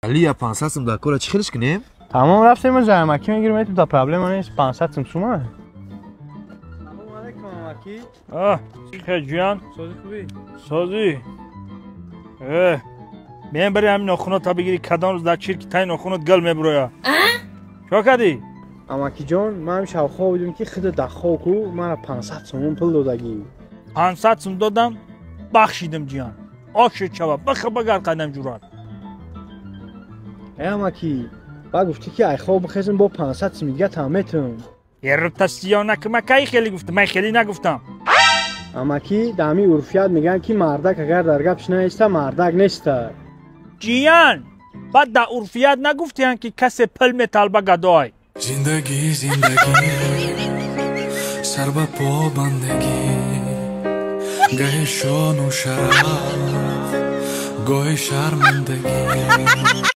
Алия 500 сум дар кора чӣ хелиш кунем? Тамом, рафтем, мо амаки мегирем, эту да проблема нест, 500 сум сума. Салом алейкум, амаки. А, чӣ ҷиян? Созӣ, хубӣ? Созӣ. Э, меем бари ҳамин нохунота бигири, кадом рӯз дар чирки таи нохунот гал мебуроя. Чо кардӣ? Амакиҷон, ман шавхо будем, ки худа дахо ку мара 500 сомон пул додагӣ. 500 сум додам, бахшидам, ҷиян. Оши чава, баха багар қадам ҷурат. Э, амаки, ба гуфтӣ, ки айхоб бихезм, бо 500 суми дига там метум. Ерутасиёнакма, кай хеле гуфтам? Ман хеле нагуфтам. Амаки, дар ҳамин урфият мегӯянд, ки мардак агар дар гапш наиста, мардак неста. Ҷиян, баъд дар урфият нагуфтиянд, ки касе пул металба, гадой. Зиндагӣ, зиндагӣ, сар ба по бандагӣ, гаҳи шону шараф, гоҳи шармандагӣ.